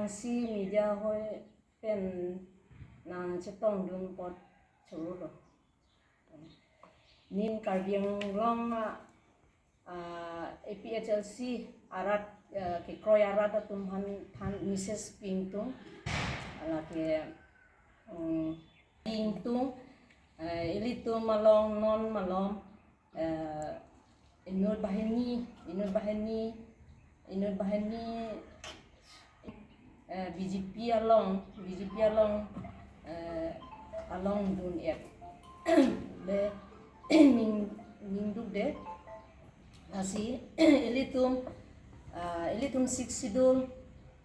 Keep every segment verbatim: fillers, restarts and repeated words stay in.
Si media hoi pen nangchetongdun apot chorolo. Neli Karbi Anglong a, a, A P H L C arat, eh, kekroi arat atum aphan than Mrs Pi Ingtung, lake, mm, Pi Ingtung, eh, ilitum along non malom, eh, inut banghini, inut banghini, inut banghini, eh, B J P along, B J P along, eh, along dun-et le ning, ningdukde. Lasi ilitum, ah, ilitum Sixth Schedule,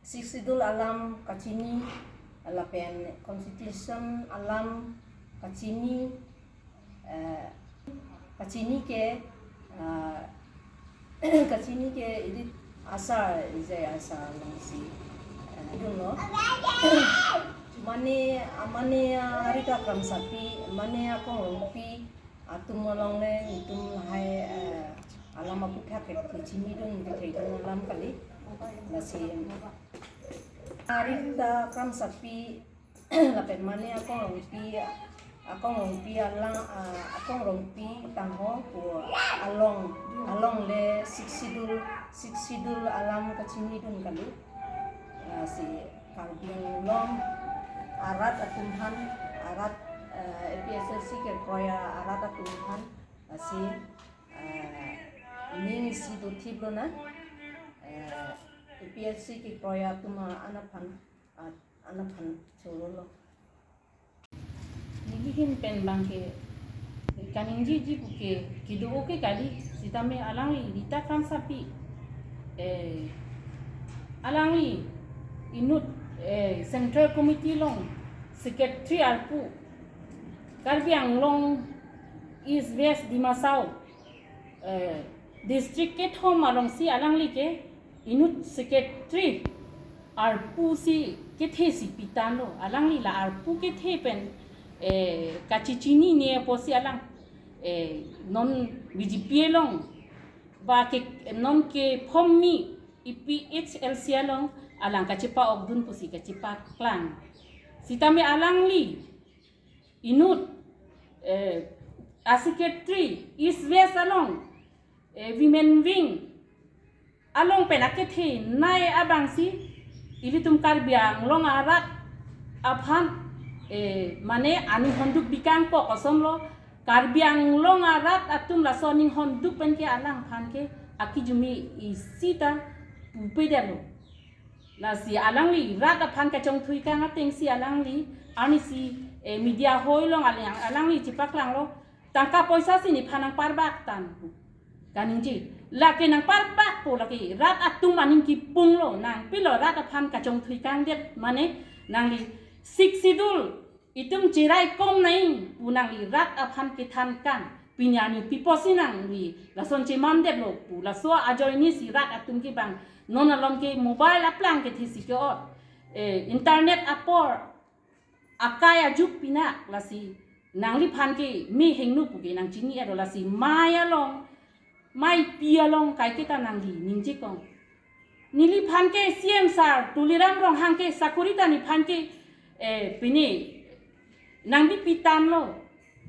Sixth Schedule alam kachini, lapen Constitution alam kachini, eh, kachini ke, ah, kachini ke ili asar, ijai asar alongsi, eh, dunlo. Mane, mane, ah, Rita Kramsapi, mane Akong Rongpi atum along le, itum lahai, eh, alam aputhak ke kachinidun, kethedun alam kali. Lasi Rita Kramsapi lapen mane Akong Rongpi, Akong Rongpi alang, ah, Akong Rongpi tangho pu along, along le Sixth Schedule, Sixth Schedule alam kachinidun kali. Ah, si Karbi Anglong arat atum aphan, arat, eh, A P H L C kekroi arat atum aphan, ah, si, eh, ning si dothip lonang, eh, A P H L C kekroi atum an aphan, ah, an aphan chorolo. Neli ahin pen abang ke kaningjiji puke kedo-o ke kali, sitame alangli Rita Kramsapi, eh, alangli inut, eh, Central Committee along Secretary arpu, Karbi Anglong East West Dima Hasao, eh, district kethom alongsi alangli ke inut Secretary arpu si kethe si pitanglo. Alangli la arpu kethe pen, eh, kachechinine apotsi alang, eh, non B J P along ba ke non ke form mi A P H L C along alang kachepa-okdun pusi kachepaklang. Sitame alangli inut, eh, a Secretary East West along, eh, Women Wing along pen akethenei abangsi ilitum Karbi Anglong arat aphan, eh, mane aning honduk bikangkok kosonlo, Karbi Anglong arat atum laso aning honduk pen ke alangphan ke akijumi isi ta pupedetlo. Lasi alangli rat aphan kachongthuikang atengsi alangli, arnisi, eh, media hoi along alang, alangli chepaklanglo, tangka poisa si nephan nangparbak tang pu kaningje. Lake nangparbak pu lake rat atum aning kipunglo, nangpilo rat aphan kachongthuikangdet, mane nangli Sixth Schedule itum cherai kom nai pu nangli rat aphan kethankang. Pini arni pi apotsi nangli lason chemandetlo pu laso ajoinesi rat atum ke bang non along ke mobile aplang kethe si ke-ot, eh, internet apor akai ajuk pinak, lasi nangliphan ke me hingno puke nangchini-etlo, lasi mei along, meipi along kaiketa nangli ningje kong. Neliphan ke C M sir Tuliram Ronghang ke sakori ta nephan ke, eh, pine nangbipi tanglo.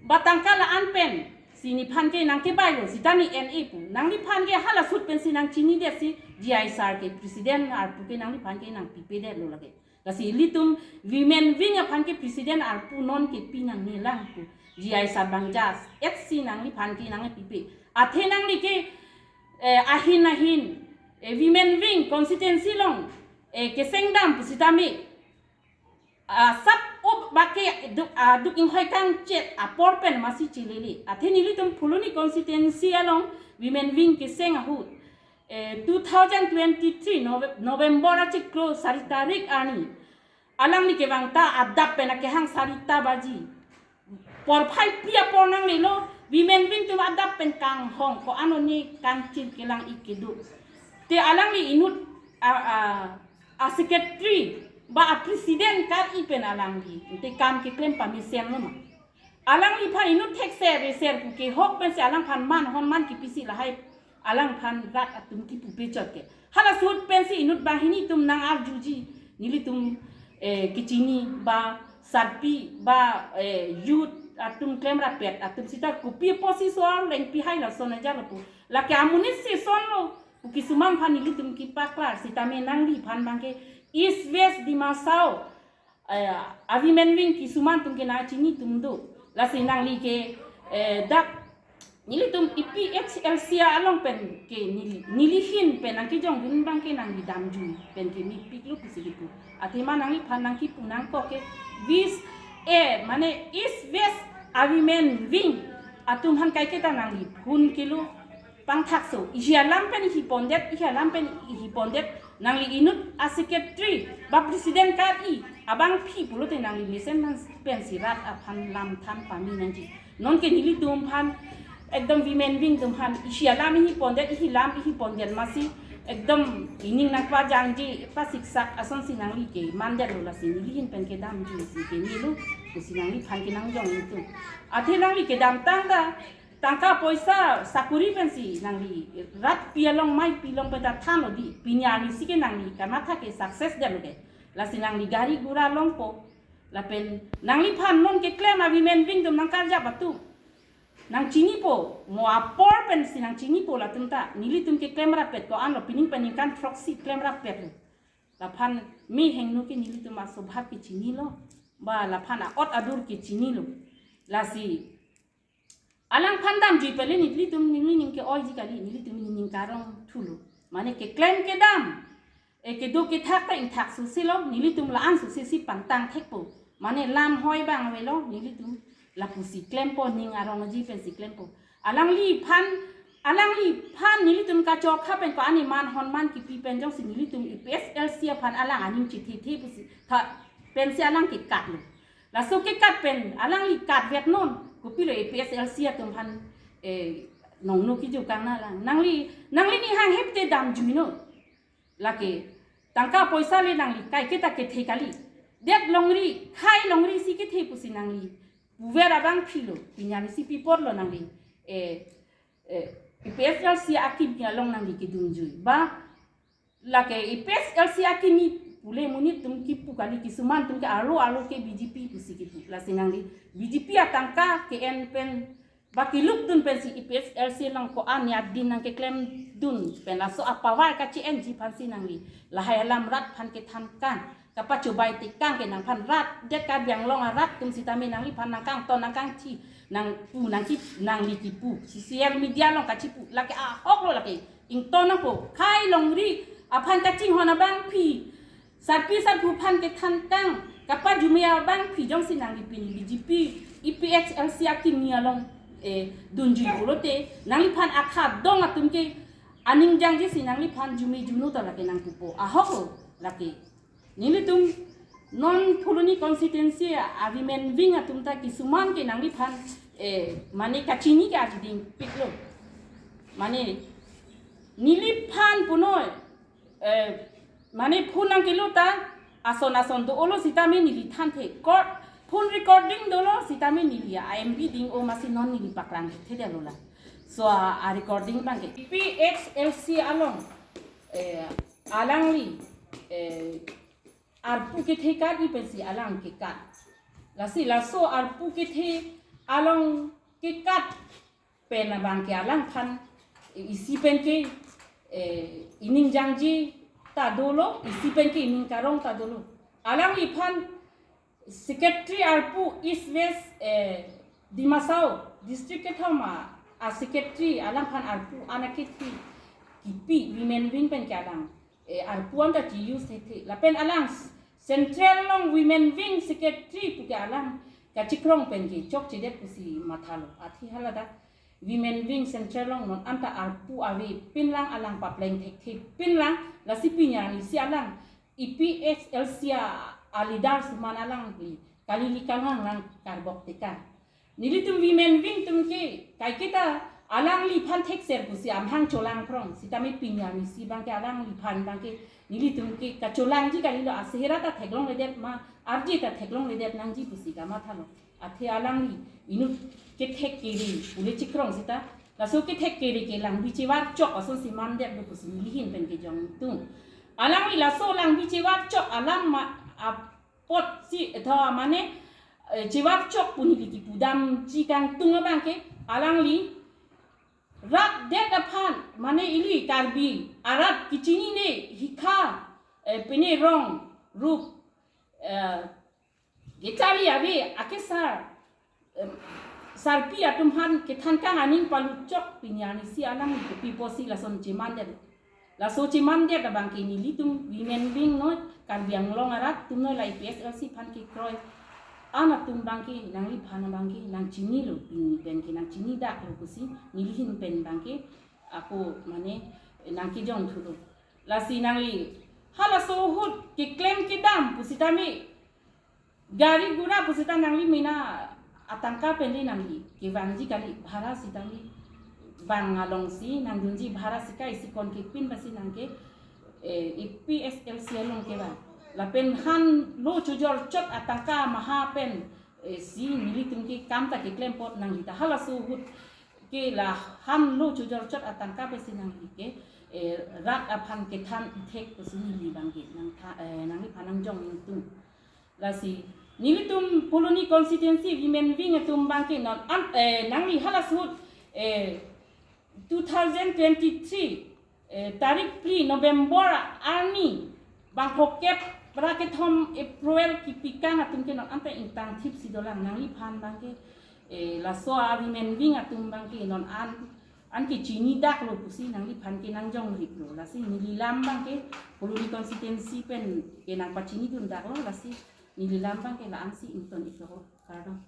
Ba tangka la-an pensi nephan ke nangkebailo, sita ne N A pu. Nangliphan ke hala ahut pensi nangchinidetsi G I sir ke president arpu ke nangliphan ke nangpipedetlo lake. Lasi ilitum Women Wing aphan ke president arpu non ke pi nangnelang pu G I sir bang jas etsi nangliphan ke nangpipe. Athe nangli ke, eh, ahin ahin, eh, Women Wing constituency along, eh, kesengdam pusitame, ah, sap-o ba ke duk, ah, duk inghoi kangchet apor pen masi chelele. Athe nelitum Phuloni constituency along Women Wing keseng ahut, eh, two thousand twenty-three Nove-, November achiklo sari tarik arni alangli kevang ta adap pen akehang sarita baji, porphai pi apor nanglelo, Women Wing atum adap pen kanghong ko-an oni kangchir kelang-ik kedo. Te alangli inut a, a, a secretary ba a president kar-i pen alangli te kam keklem pamesenlo ma. Alangliphan inut thekser reser pu kehok pensi alangphan man hon man kipisi lahai alangphan rat atum kipupe chot ke. Hala ahut pensi inut banghini atum nang-arjuji, Nelitum eh, kechini ba sarpi ba eh, youth atum klemrap pet atum sita kopi apotsi so-ar lengpi hai lason aja lapu. Lake amonit si sonlo pu kisuman aphan nelitum kepaklar sitame nangliphan abangke East West Dima Hasao eh, a women wing kisuman atum ke nangchini atum do. Lasi nangli ke eh, dak nelitum E P H L C along pen ke neli, neli ahin pen nangkejongdun abangke nangli damjui pen ke mepiklo pusi kipu. Athema nangliphan nangkipu nangkok ke West eh mane East West a women wing atum aphan kaiketa nangli phone kelo pangthakso. Isi alam pen isi pondet, isi alam pen isi pondet, nangli inut a secretary ba president kar-i abangpi pulote nangli mesen nang pensi rat aphan lam than pame nangji. Nonke nelitum aphan ekdom women wing atum aphan isi alam isi pondet, isi lam isi pondet masi ekdom ining nangpajangji pasiksak asonsi nangli ke mandetlo. Lasi neli ahin pen kedamjui si ke nelo pusi nangliphan ke nangjong itu. Athe nangli kedamtang ta tangka poisa sakuri pensi nangli rat pi along maipi along pen ta thanlo di, pini arnisi ke nangli kamatha ke success detlo ke. Lasi nangli gari gura longpo. Lapen nangliphan non keklem a women wing atum nangkarjap atum nangchinipo, mo apor pensi nangchinipo latum ta. Nelitum ke klemrap pet ko-anlo, pining pen ningkan throksi klemrap petlo. Laphan me hingno ke nelitum aswabhav ke chinilo, ba laphan a-ot adur ke chinilo. Lasi alangphan damjui pele nelitum ning ning ke-oiji kali, nelitum ning ning karong thulo. Mane keklem kedam eh, kedo kethak ta ingthak sosilo, nelitum la-an sosi si pangtang thekpo. Mane lam hoi abang avelo, nelitum lapusi klempo, ning arongji pensi klempo. Alangliphan, alangliphan nelitum kachokha pen ko-an eman honman kipi pen jongsi nelitum E P H L C aphan alang aning chithethe pusi tha pensi alang kekatlo. Laso kekat pen alangli katvet non, kopilo E P H L C atum aphan eh, nongno kejokang na lang. Nangli, nangli ning hanghe pute damjuinon. Lake tangka poisa le nangli kaiketa kethe kali. Det longri, khai longri si kethe pusi nangli puver abangpilo, pini arnisi pi apotlo nangli eh, eh, E P H L C akimi along nangli kedunjui. Ba lake E P H L C akimi pule monit atum kipu kali, kisuman atum ke arlo arlo ke B J P pusi kipu. Lasi nangli B J P atangka ke-en pen ba kelukdun pensi E P H L C along ko-an adin nangkeklemdun pen laso apower kache-enji aphansi nangli lahai alam rat aphan kethan kang, kapachobai tekang ke nangphan rat det Karbi Anglong arat atum sitame nangliphan nangkangton nangkangthi, nangpu nangki, nangli kipu social media along kachipu, lake ahoklo lake ington nangpo. Khai longri aphan kachinghon abangpi, sarpi sarpo aphan kethan kang, kapajume abangpi jongsi nangli pini B J P E P H L C akimi along eh, dunjui pulote nangliphan akhadong atum ke aning jangji si nangliphan jume juno ta lake nangpupo. Ahoklo lake. Nelitum non Phuloni constituency a women wing atum ta kisuman ke nangliphan eh, mane kachini ke arjuding piklo. Mane neliphan punoi eh, mane phone nangkelo ta ason ason do-olo sitame neli thanthe. Call, phone recording dolo sitame neli a M B ding-o masi non neli paklang thedetlo la. So a, a recording abangke E P H L C along eh, alangli eh, arpu kethe kat-i pensi alang kekat. Lasi laso arpu kethe along kekat pen abangke alangphan isi penke eh, ining jangji ta dolo, isi penke ining karong ta dolo. Alangliphan secretary arpu East West eh, Dima Hasao district kethom a, a secretary alangphan arpu an akethe kipi women wing penke alang eh, arpu an ta chi-use thethe. Lapen alang s-, central along women wing secretary puke alang kachikrong penke chokchedet pusi mathalo. Athe haladak women wing central along non anta arpu avepinlang, alang papleng thekthe pinlang, lasi pini arnisi alang E P H L C a, a leader suman alangli kalili kalang lang karbok tekang. Nelitum women wing atum ke kaiketa alangliphan thekser pusi amahang cholang krong sitame pini arnisi abangke alangliphan abangke nelitum ke kacholangji kalilo, asehera ta theklongledet ma, arje ta theklongledet nangji pusi kamathalo. Athe alangli inut kethek kere pule chikrong sita, laso kethek kere ke langbi chevar chok asonsi mandetlo pusi neli ahin pen kejongdun. Alangli laso alangli chevap chok alam ma-, apotsi etho mane, eh, chevap chok pu neli kipudamji kangtung abangke alangli rat det aphan mane ili Karbi arat kechinine hikha, eh, pine rong rup, eh, kecharli ave akesar, eh, sarpi atum aphan kethan kang aning palut chok pini arnisi alam kopi pusi lason chemandet. Laso chemandet abangke nelitum women wing noi, Karbi Anglong arat atum noi, la APHLC aphan kekroi an atum abangke nangliphan abangke nangchinilo, pini pen ke nangchinidak lo pusi neli ahin pen abangke ako mane nangkejong thulo. Lasi nangli halaso ahut keklem kedam pusitame gari gura pusita nangli mena atangka pen le nangli kevangji kali, bhara sitame bang alongsi nangdunji, bhara sika isi kon kepin basi nangke, eh, APHLC along kevang. Lapen han lo chojor chot atangka maha pen, eh, si nelitum ke kam ta keklem apot nangli ta halaso ahut ke la han lo chojor chot atangka pensi nangli ke, eh, rat aphan kethan ithek pusi neli abangke nangtha-, eh, nangliphan nangjong ningtung. Lasi nelitum Phuloni constituency women wing atum abangke non an, eh, nangli halaso ahut, eh, two thousand twenty-three, eh, tarik phli November arni bang phokep ra kethom April kepikang atum ke non anta ingtang thipsi dolang, nangliphan abangke, eh, laso a women wing atum abangke non an, an kechinidak lo pusi nangliphan ke nangjong rip lo. Lasi neli alam abangke Phuloni constituency pen ke nangpachinidundak lo, lasi neli alam abangke la-ansi ington iklo. Kardom.